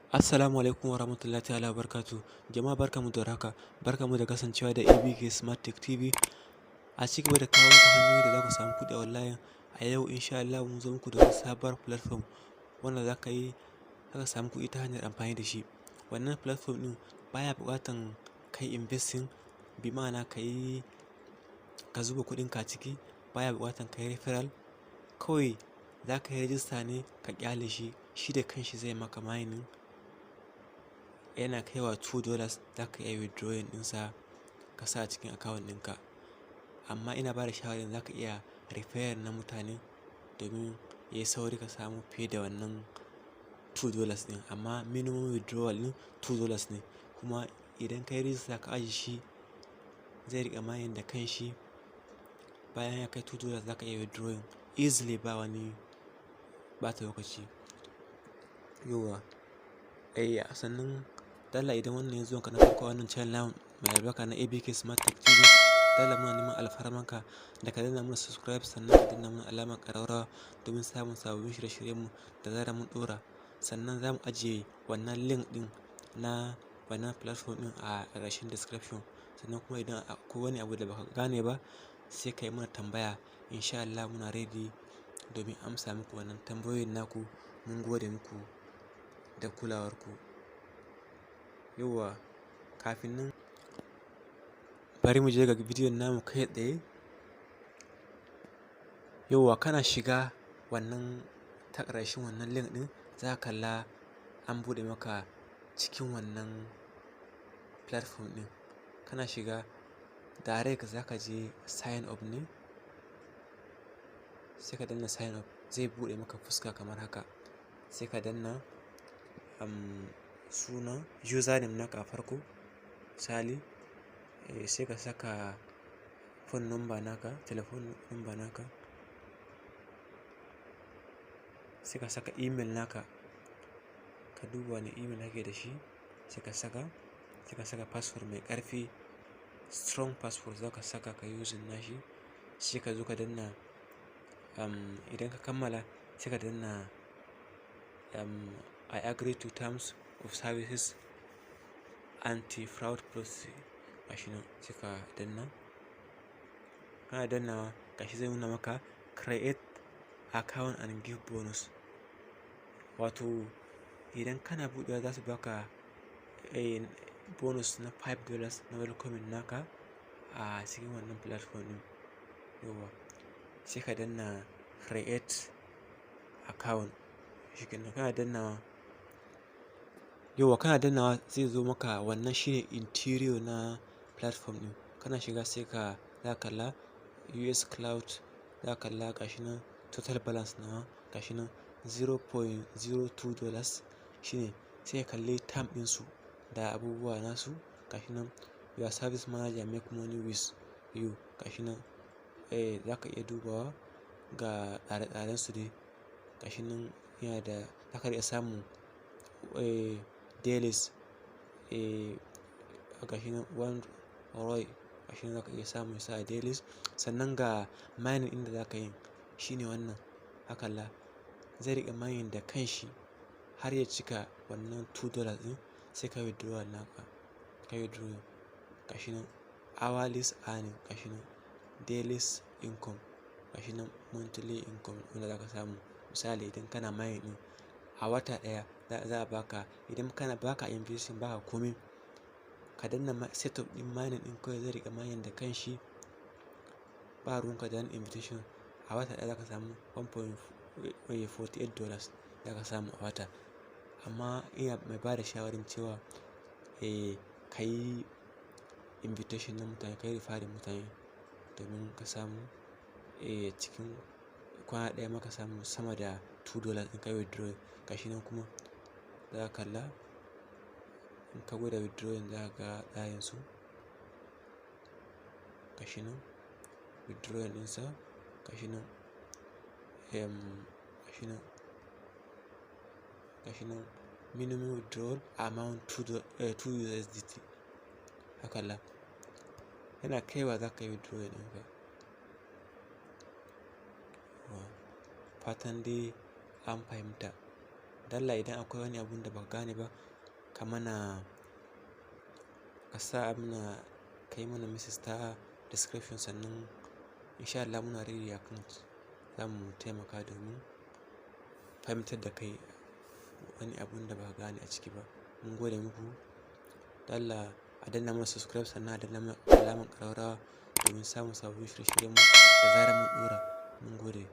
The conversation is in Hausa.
Assalamu alaikum warahmatullahi ta'ala wabarakatuh. Jama'a, barkamu da warhaka. Barkamu da kasancewa da ABK Smart Tech TV. A ci gaba da kawo muku hanyoyi da za ku samu kuɗi a online. A yau, insha Allah, mun zo muku da wani sabuwar platform wanda za ka samu kuɗi ta hanyar amfani da shi. Wannan platform ɗin baya buƙatan kai investing, bi ma'ana ka yi ka zuba kuɗinka a ciki, baya buƙatan ka yi referral. Kawai za ka yi register ne ka ƙyale shi, shi da kanshi zai maka mining. Yana kaiwa $2 za ka iya withdrawing ɗinsa ka sa a cikin account ɗinka. Amma ina ba da shawarar za ka iya refer na mutane domin yayi sauri ka samu fiye da wannan $2 ɗin. Amma minimum withdrawal ɗin $2 ne. Kuma idan ka yi register ka ajiye shi, zai riƙa mining da kanshi. Bayan ya kai $2 za ka iya withdrawing easily, ba wani ɓata lokaci. Yauwa. Eh, sannan dalla idan wannan ya zuwan ka na farko a wannan channel namu mai albarka na ABK Smart Tech TV, dalla muna neman alfarmanka da ka danna mana subscribe, sannan ka danna mana alamar ƙararrawa domin samun sababbin shirye-shiryenmu da zarar mun ɗora. Sannan za mu ajiye wannan link ɗin na wannan platform ɗin a ƙarshen description. Sannan kuma idan akwai wani abu da baka gane ba, sai ka yi mana tambaya. Insha Allah muna ready domin amsa muku wannan tambayoyin naku. Mun gode muku da kulawarku. Yauwa, kafin nan bari mu je ga bidiyon namu kai tsaye. Yauwa, kana shiga wannan ta ƙarshen wannan link ɗin, za ka kalla an buɗe maka cikin wannan platform ɗin. Kana shiga, direct za ka je sign up ne. Sai ka danna sign up, zai buɗe maka fuska kamar haka. Sai ka danna suna, username naka a farko, misali, sai ka saka phone number naka, telephone number naka. Sai ka saka email naka. Ka duba wane email kake da shi, sai ka saka. Sai ka saka password mai ƙarfi, strong password za ka saka ka using nashi. Sai ka zo ka danna, idan ka kammala, sai ka danna "I agree to terms of services, anti-fraud policy", gashi nan, sai ka danna. Kana dannawa, gashi zai nuna maka "Create account and give bonus". Wato idan kana buɗewa za su baka bonus na $5 na welcoming naka a cikin wannan platform ɗin. Yauwa, sai ka danna create account. Shikenan, kana dannawa. Yauwa, kana dannawa zai zo maka. Wannan shine interior na platform ɗin. Kana shiga, sai ka za ka kalla US Cloud, za ka kalla gashi nan total balance nawa, gashi nan $0.02 shine. Sai ka kalli term ɗinsu da abubuwa nasu, gashi nan "Your service manager make money with you", gashi nan. Eh, za ka iya dubawa ga tsare-tsaren su dai. Gashi nan yana da za ka iya samun dailies, gashi nan one ROI, gashi nan za ka iya samun sa a dailies. Sannan ga mining inda za ka yi, shine wannan. Ka kalla, zai riƙa mining da kanshi har ya cika wannan $2 ɗin, sai ka withdrawal naka, ka withdrawal. Gashi nan hourly earning, gashi nan daily income, gashi nan monthly income wanda za ka samu. Misali, idan kana mining ɗin, a wata ɗaya za a baka, idan kana baka investing, baka komai, ka danna setup ɗin mining ɗin kawai, zai riƙa mining da kanshi, ba ruwanka da wani invitation. A wata ɗaya za ka samu $1.48 za ka samu a wata. Amma ina mai ba da shawarin cewa ka yi invitation na mutane, ka yi referring mutane domin ka samu cikin kwana ɗaya ma ka samu sama da $2 in ka yi withdrawal. Gashi nan kuma za ka kalla, in ka gwada withdrawing za ka ga tsarin su. Gashi nan withdrawal ɗinsa, gashi nan, gashi nan, gashi nan minimum withdrawal amount 2 USDT. Ka kalla, yana kaiwa za ka yi withdrawal ɗinka. Fatan dai an fahimta. Don Allah idan akwai wani abun da baka gane ba, ka mana, ka sa mana, ka yi mana message ta description, sannan insha Allah muna ready akan za mu taimaka domin fahimtar da kai wani abun da baka gane a ciki ba. Mun gode muku. Don Allah a danna mana subscribe, sannan a danna mana alamar ƙararrawa domin samun sababbin shirye-shiryenmu da zarar mun ɗora. Mun gode.